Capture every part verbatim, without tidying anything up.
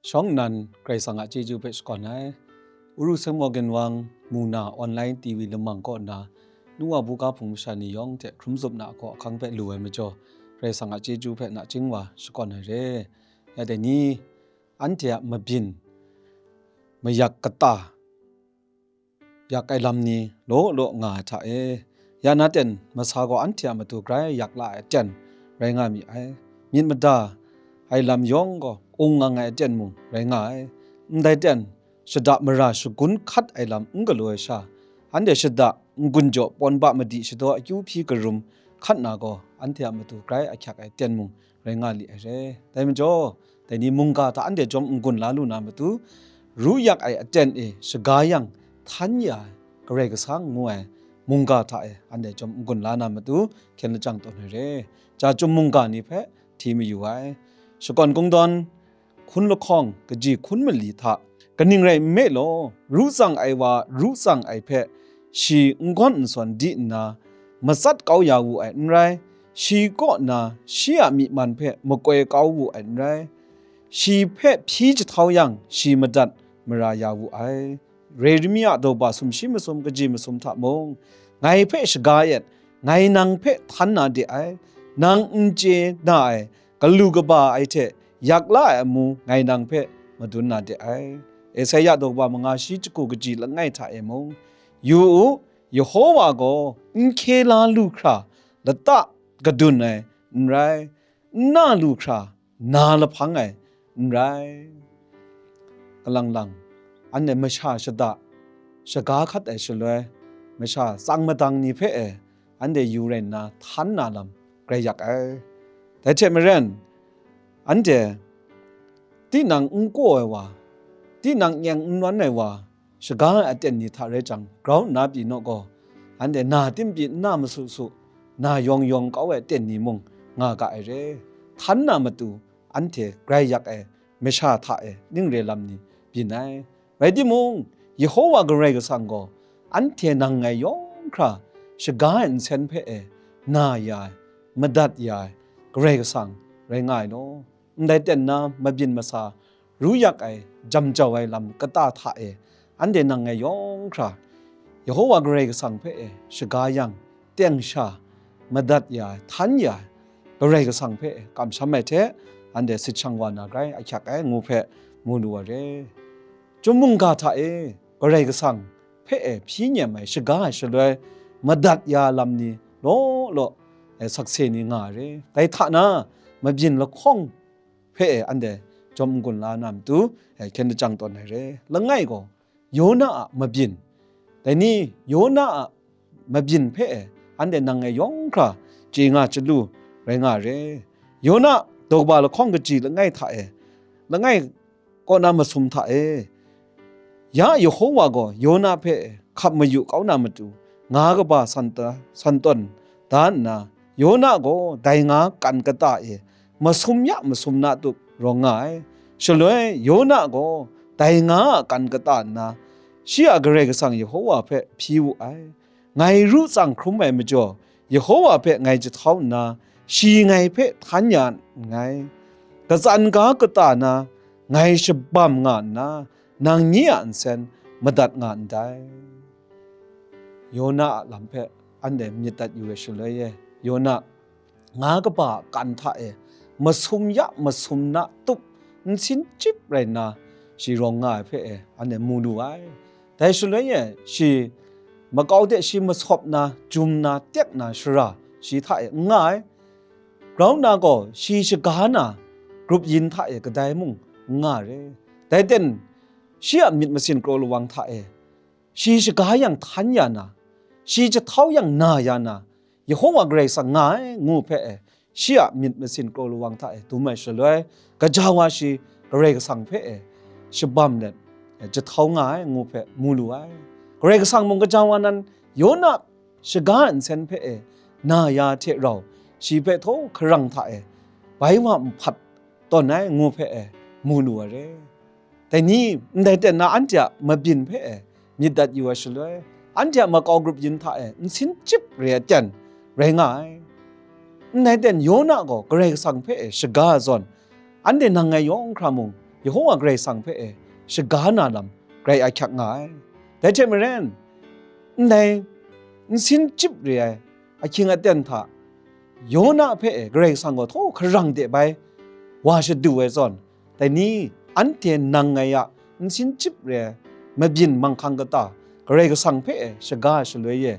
Shawng nnan Karai Kasang a chyeju hpe shakawn ai. Uru Samuel ginwang mu na online T V lamang kaw na, nu wa buga hpung masha ni yawng hte hkrum zup na a kaw ahkang hpe lu ai majaw, Karai Kasang a chyeju hpe nachying wa shakawn ai re. Ya dai ni, anhte a mabyin, mayak kata, yak ai lam ni law law nga ai hta e, ya na ten masa gaw anhte a matu grai yak la ai aten rai nga mi ai. Myit mada ai lam yawng gaw ung ngang ai aten mung rai nga ai. Ndai ten, shada mara shagun hkat ai lam n galaw ai sha, anhte shada n-gun jaw pawn ba madi shadaw akyu hpyi karum hkat na gaw, anhte a matu grai ahkyak ai aten mung rai nga li ai re. Dai majaw, dai ni mungga hta anhte jawm n-gun la lu na matu, ru yak ai aten e shaga yang htan ya ai Karai Kasang ngu ai mungga hta e anhte jawm n-gun la na matu, hkyen lajang tawn ai re. Chyum mungga ni hpe hti mayu ai. Shakawn kungdawn, hkun lahkawng, kaji hkun mali hta, kaning rai nme law, ru tsang ai wa ru tsang ai hpe shi n gawn n sawn di nna, matsat kau ya wu ai n rai, shi kaw na shi a myi man hpe makoi kau wu ai n rai, shi hpe hpyi jahtau yang, shi madat mara ya wu ai. Yeremia daw ba sumshi masum kaji masum hta mung, ngai hpe shaga yet, ngai nang hpe htan na de ai, nang n chye na ai, galu kaba ai hte yak la ai amu ngai nang hpe madun na de ai. Esaia daw ba manga shi jahku kaji langai hta e mung, yu u, Yehowa gaw n hkye la lu hkra lata kadun ai n rai, n na lu hkra na lahpang ai n rai. Kalang lang, anhte masha shada shaga hkat ai shaloi, masha tsang madang ni hpe e anhte yu rai nna htan na lam grai yak ai. Dai hte maren, anhte tinang n kaw ai wa, tinang nyeng n nawn ai wa, shaga ai aten ni hta rai jang, grau nna pyi naw gaw, anhte na tim pyi n na masu su, na yawng yawng kau ai aten ni mung nga ga ai re. Htan na matu, anhte grai yak ai masha hta e ning re lam ni byin ai. Rai timung, Yehowa Karai Kasang gaw anhte nang ngai yawng hkra shaga ai nsen hpe e na ya ai, madat ya ai Karai Kasang rai nga ai law. Ndai ten na mabyin masa ru yak ai, jam jau ai lam kata hta e, anhte nang ngai yawng hkra Yehowa Karai Kasang hpe e shaga yang, teng sha, madat ya ai, htan ya ai, Karai Kasang hpe e kamsham ai hte, anhte sit shang wa na grai ahkyak ai ngu hpe mu lu wa re. Chyum mungga hta e Karai Kasang hpe e hpyi nyem ai, shaga ai shaloi, madat ya lam ni law law, e, sakse ni nga ai re. Dai hta na, mabyin lahkawng hpe e anhte jawm n-gun la na matu, e, hkyen lajang tawn ai re. Langai gaw, Yona a mabyin. Dai ni, Yona a mabyin hpe e anhte nang ngai yawng hkra chye nga chyalu rai nga ai re. Yona daw kaba lahkawng kaji langai hta e, langai kaw na masum hta e, ya Yehowa gaw Yona hpe hkap mayu kau na matu, nga kaba san ta-, san tawn da nna, Yona gaw dai nga kan kata e masum ya masum na tup rawng nga ai. Shaloi Yona gaw dai nga a kan kata nna, shi a Karai Kasang Yehowa hpe hpyi wu ai. Ngai ru tsang hkrum ai majaw, Yehowa hpe ngai jahtau nna, shi ngai hpe htan ya nngai. Katsan ga kata na ngai shabam nga nna, nang nye a nsen madat nga ndai. Yona a lam hpe anhte myit dat yu ai shaloi e, Yona nga kaba a kan hta e masum ya masum na tup nsin chyip rai nna, shi rawng nga ai hpe e anhte mu lu ai. Dai shaloi e shi makau de shi masawp na, jum na, tek na shara shi hta e n nga ai. Grau nna gaw shi shaga na grup yin hta e kadai mung n nga ai re. Dai ten, shi a myit masin kraw lawang hta e shi shaga yang htan ya na, shi jahtau yang na ya na, Yehowa Karai Kasang nga ai ngu hpe e, shi a myit masin kraw lawang hta e dum ai shaloi, gaja wa shi Karai Kasang hpe e shabam let, e, jahtau nga ai ngu hpe mu lu ai. Karai Kasang mung gaja wa nan Yona shaga ai nsen hpe e na ya hte rau, shi hpe htaw hkarang hta e bai wa nhpat tawn ai ngu hpe e mu lu ai re. Dai ni, ndai ten na anhte a mabyin hpe e myit dat yu ai shaloi, anhte a makau grup yin hta e nsin chyip re ai ten rai nga ai. Ndai ten Yona gaw Karai Kasang hpe e shaga ai zawn, anhte nang ngai yawng hkra mung Yehowa Karai Kasang hpe e shaga na lam grai ahkyak nga ai. Dai hte maren, ndai nsin chyip re ai ahkying aten hta Yona hpe e Karai Kasang gaw htaw hkarang de bai wa shadu ai zawn, dai ni anhte nang ngai a nsin chyip re ai mabyin manghkang kata Karai Kasang hpe e shaga shaloi e,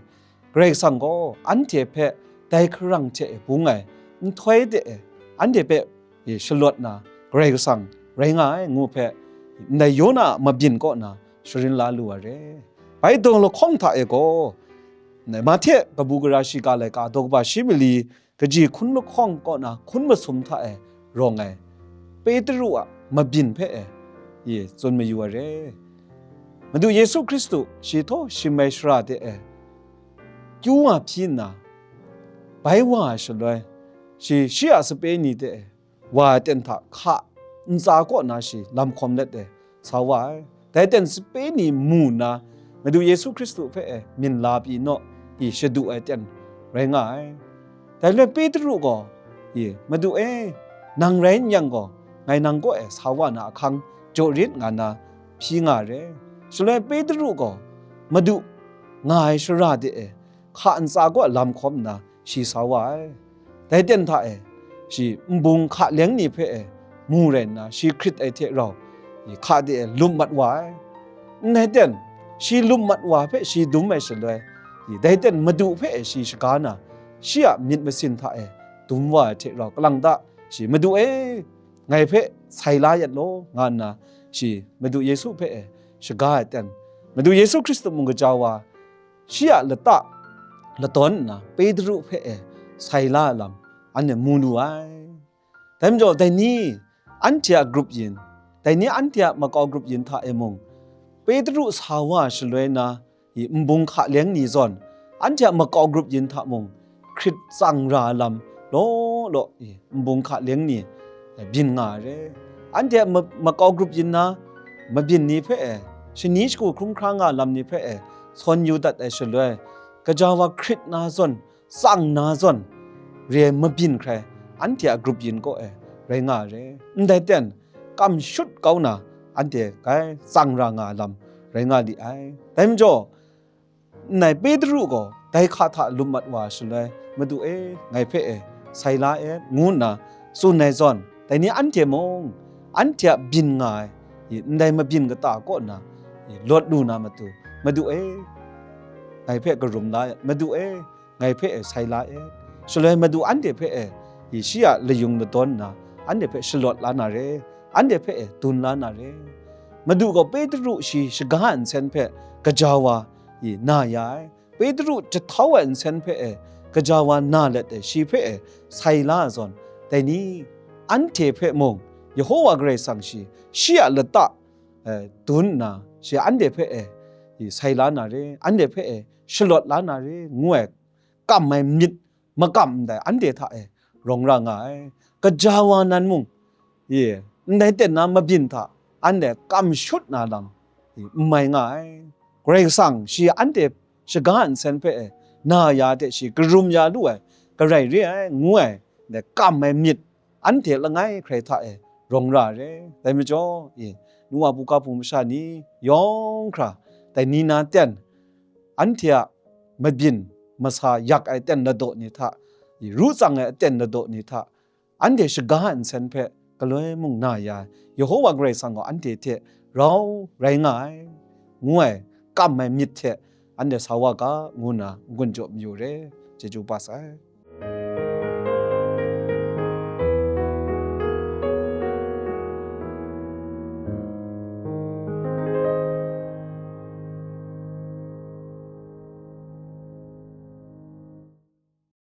Karai Kasang gaw anhte hpe dai hkarang hte e bung ai nhtoi de e anhte hpe e shalawt na Karai Kasang rai nga ai ngu hpe, ndai Yona a mabyin kaw na sharin la lu wa re. Bai daw lahkawng hta e gaw, ndai Mahte kabu gara shiga laika daw kaba shi mali kaji hkun lahkawng kaw na hkun masum hta e rawng ai Petru a mabyin hpe e, e tsun mayu ai re. Madu Yesu Hkristu shi htaw shi mai shara de e kyu wa hpyi nna, bai wa ai shaloi, shi, shi a sape ni de e wa ai ten hta hka ntsa kaw na shi lam hkawm let e sa wa ai. Dai ten sape ni mu nna, Madu Yesu Hkristu hpe e myin la pyi naw, i shadu ai ten rai nga ai. Dai loi Petru gaw, i, "Madu e, nang rai n yang gaw, ngai nang kaw e sa wa na ahkang jaw rit," nga na hpyi nga ai re. Shaloi Petru gaw, Madu nga ai shara de e hka ntsa kaw lam hkawm nna shi sa wa ai. Dai ten hta e, shi nbung hka leng ni hpe e mu rai nna, shi hkrit ai hte rau, i, hka de e lum mat wa ai. Ndai ten, shi lum mat wa hpe shi dum ai shaloi, i, dai ten Madu hpe e shi shaga na, shi a myit masin hta e dum wa ai hte rau, kalang ta shi, "Madu e, ngai hpe sai la yet law," nga nna, shi Madu Yesu hpe e shaga ai ten, Madu Yesu Hkristu mung kaja wa, shi a lata ladawn nna Petru hpe e sai la ai lam anhte mu lu ai. Dai majaw, dai ni anhte a grup yin, dai ni anhte a makau grup yin hta e mung, Petru sa wa shaloi na, i, nbung hka leng ni zawn, anhte a makau grup yin hta mung hkrit tsang ra ai lam law law, i, nbung hka leng ni, e, byin nga ai re. Anhte a ma-, makau grup yin na mabyin ni hpe e, shani shagu hkrum hkra nga lam ni hpe e, sawn yu dat ai shaloi, gaja wa hkrit na zawn, tsang na zawn, re ai mabyin hkrai anhte a grup yin kaw e rai nga ai re. Ndai ten, kam shut kau na anhte grai tsang ra nga ai lam rai nga li ai. Dai majaw, ndai Petru gaw dai hka hta lum mat wa shaloi, "Madu e, ngai hpe e sai la e," ngu nna tsun ai zawn, dai ni anhte mung anhte a byin nga ai, i, ndai mabyin kata kaw na, i, lawt lu na matu, "Madu e, ngai hpe karum la e, Madu e, ngai hpe e sai la e." Shaloi Madu anhte hpe e, i, shi a layung ladawn nna, anhte hpe shalawt la na re, anhte hpe e dun la na re. Madu gaw Petru shi shaga ai nsen hpe gaja wa, i, na ya ai. Petru jahtau ai nsen hpe e gaja wa na let e, shi hpe e sai la ai zawn, dai ni anhte hpe mung Yehowa Karai Kasang shi, shi a lata, e, dun nna, shi anhte hpe e, i, sai la na re, anhte hpe e shalawt la na re, ngu ai kam ai myit makam ndai anhte hta e rawng ra nga ai. Gaja wa nan mung, i, ndai ten na mabyin hta anhte kam shut na lam, i, n mai nga ai. Karai Kasang shi anhte shaga a nsen hpe e na ya hte shi karum ya lu ai, garai re ai, ngu ai, ndai kam ai myit anhte langai hkrai hta e rawng ra ai re. Dai majaw, i, nu wa buga hpung masha ni yawng hkra, dai ni na ten, anhte a mabyin masa yak ai aten ladaw ni hta, i, ru tsang ai aten ladaw ni hta, anhte shaga ai nsen hpe galoi mung na ya ai, Yehowa Karai Kasang gaw anhte hte rau rai nga ai, ngu ai kam ai myit hte anhte sa wa ga, ngu nna n-gun jaw mayu re. Chyeju kaba sai.